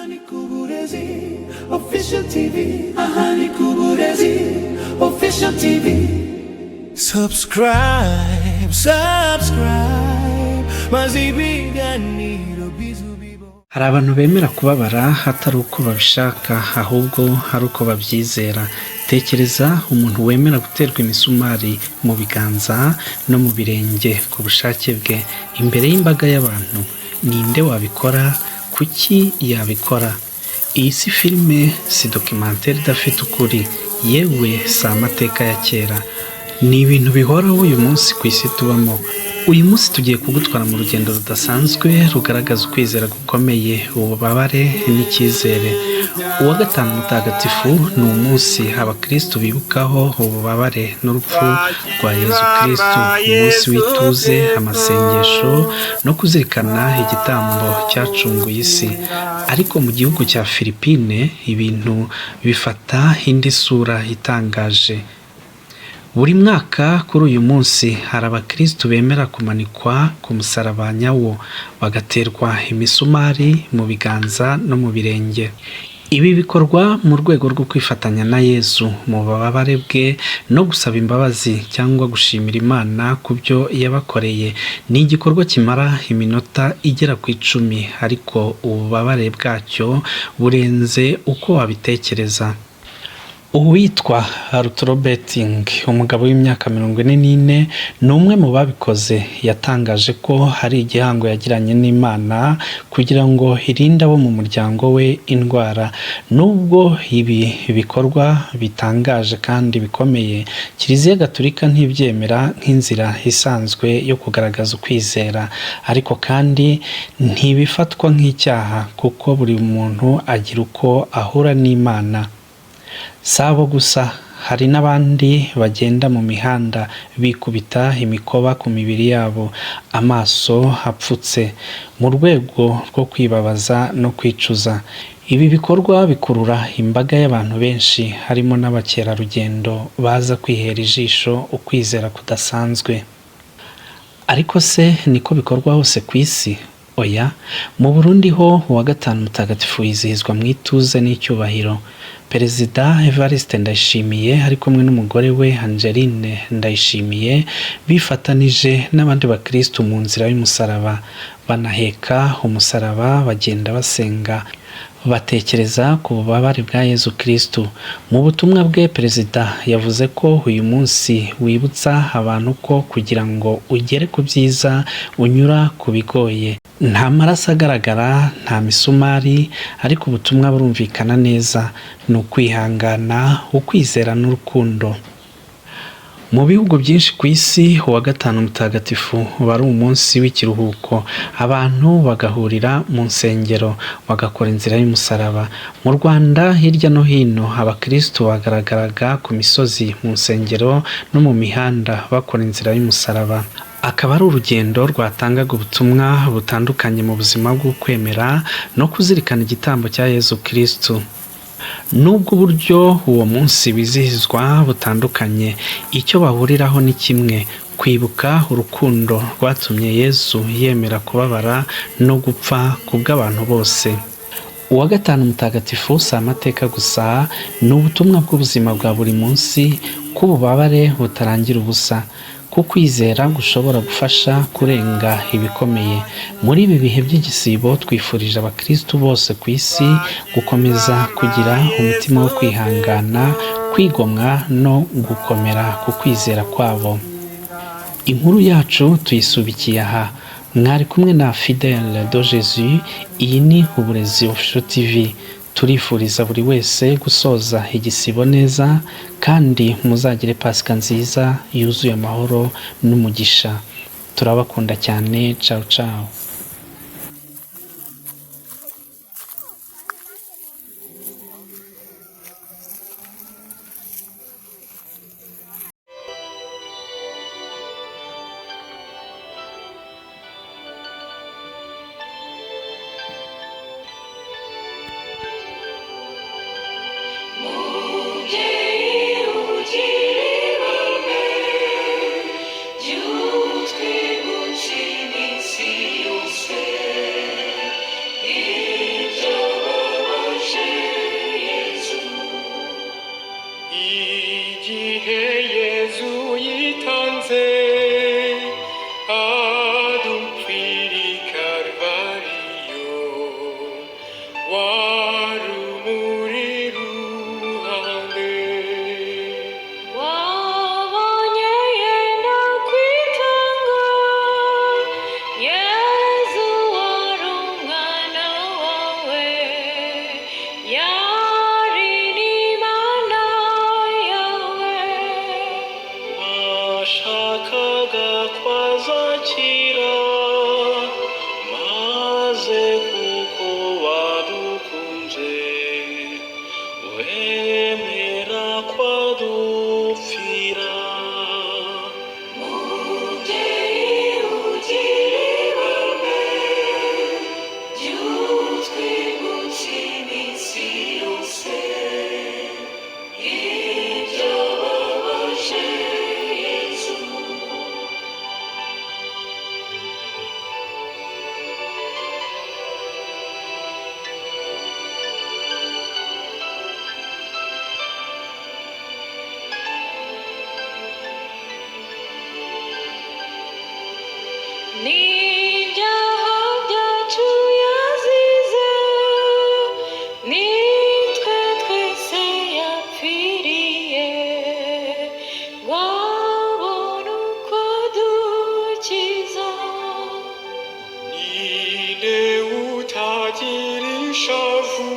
Ni ku Burezi Official TV. Aha ni ku Burezi Official TV. Subscribe, subscribe, maze ibiganiro bizubibo. Hari abantu bemera kubabara atari uko babishaka, ahubwo ari uko babyizera. Tekereza umuntu wemera guterwa imisumari mu biganza no mu birenge ku bushake bwe, imbere y'imbaga y'abantu. Ninde wabikora? Kuki yabikora? Iyi si filime, si documentaire idafite ukuri, yewe si amateka ya kera. Ni ibintu bihoraho uyu munsi ku isi tubamo. Uyu munsi tugiye kugutwara mu rugendo rudasanzwe rugaragaza ukwizera gukomeye, ububabare n'icyizere. Uwa Gatanu Mutagatifu ni umunsi abakristu bibukaho ububabare n'urupfu rwa Yezu Kristu, umunsi w'ituze, amasengesho no kuzirikana igitambo cyacunguye isi. Ariko mu gihugu cya Filipine ibintu bifata indi sura itangaje. Buri mwaka kuri uyu munsi hari abakristu bemera kumanikwa ku musaraba nyawo, bagaterwa imisumari mu biganza no mu birenge. Ibi bikorwa mu rwego rwo kwifatanya na Yezu mu bubabare bwe no gusaba imbabazi cyangwa gushimira Imana ku byo yabakoreye. Ni igikorwa kimara iminota igera ku 10, ariko ububabare bwacyo burenze uko wabitekereza. Uwitwa Arturo Beting, umugabo w'imyaka 44, ni umwe mu babikoze. Yatangaje ko hari igihango yagiranye n'Imana kugira ngo irinde abo mu muryango we indwara. Nubwo ibi bikorwa bitangaje kandi bikomeye, Kiliziya Gatolika ntibyemera nk'inzira isanzwe yo kugaragaza ukwizera, ariko kandi ntibifatwa nk'icyaha kuko buri muntu agira uko ahura n'Imana. Si abo gusa, hari n'abandi bagenda mu mihanda bikubita imikoba ku mibiri yabo, amaso apfutse, mu rwego rwo kwibabaza no kwicuza. Ibi bikorwa bikurura imbaga y'abantu benshi, harimo n'abakerarugendo baza kwihera ijisho ukwizera kudasanzwe. Ariko se niko bikorwa hose ku isi? Oya, mu Burundi ho uwa Gatanu Mutagatifu wizihizwa mu ituze n'icyubahiro. Perezida Evariste Ndayishimiye ari kumwe n'umugore we Angeline Ndayishimiye bifatanije n'abandi bakristu mu nzira y'umusaraba, banaheka umusaraba bagenda basenga, batekereza ku bubabare bwa Yezu Kristu. Mu butumwa bwe, Perezida yavuze ko uyu munsi wibutsa abantu ko kugira ngo ugere ku byiza unyura ku bigoye. Nta maraso agaragara, nta misumari, ariko ubutumwa burumvikana neza: ni ukwihangana, ukwizera n'urukundo. Mu bihugu byinshi ku isi, uwa Gatanu Mutagatifu uba ari umunsi w'ikiruhuko, abantu bagahurira mu nsengero, bagakora inzira y'umusaraba. Mu Rwanda hirya no hino abakristu bagaragaraga ku misozi, mu nsengero no mu mihanda bakora inzira y'umusaraba. Akaba ari urugendo rwatangaga ubutumwa butandukanye mu buzima bw'ukwemera no kuzirikana igitambo cya Yezu Kristu. Nubwo uburyo uwo munsi wizihizwa butandukanye, icyo bahuriraho ni kimwe: kwibuka urukundo rwatumye Yezu yemera kubabara no gupfa ku bw'abantu bose. Uwa Gatanu Mutagatifu si amateka gusa, ni ubutumwa bw'ubuzima bwa buri munsi, k'ububabare butarangira ubusa, ko kwizera gushobora gufasha kurenga ibikomeye. Muri ibi bihe by'igisibo twifurije abakristu bose ku isi gukomeza kugira umutima wo kwihangana, kwigomwa no gukomera ku kwizera kwabo. Inkuru yacu tuyisubikiye aha. Mwari kumwe na Fidele de Jésus, iyi ni Uburezi Official TV. Turifuriza buri wese gusoza igisibo neza kandi muzagire Pasika nziza yuzuye amahoro n'umugisha. Turabakunda cyane, ciao ciao. Mubyeyi ugira ibambe, jya utwibutsa iminsi yose. Wari iruhande. Wabonye yenda kwitanga, Yezu wari umwana wawe, yari n'Imana yawe. Washakaga kwazakira, maze kuko wadukunze wemera kwadupfira. Mubyeyi ugira ibambe, jya utwibutsa iminsi yose ibyo wababaje Yezu. N'ibyaha byacu yazize, nitwe twese yapfiriye, ngo abone uko adukiza. Ninde utagira ishavu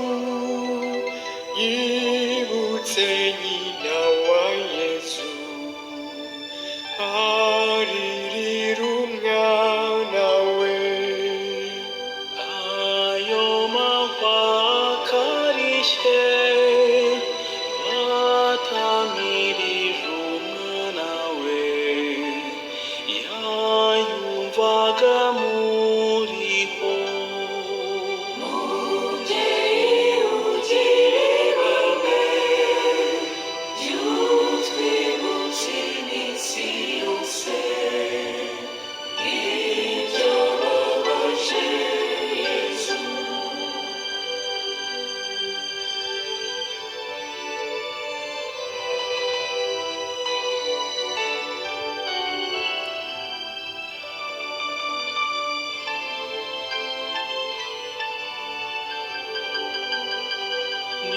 yibutse nyina wa Yezu aririra umwana we, ayo mahwa akarishye batamirije umwana we yayumvaga muriho. Mubyeyi ugira ibambe, jya utwibutsa iminsi yose ibyo wababaje Yezu.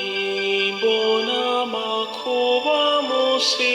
Nimbona amakuba munsi.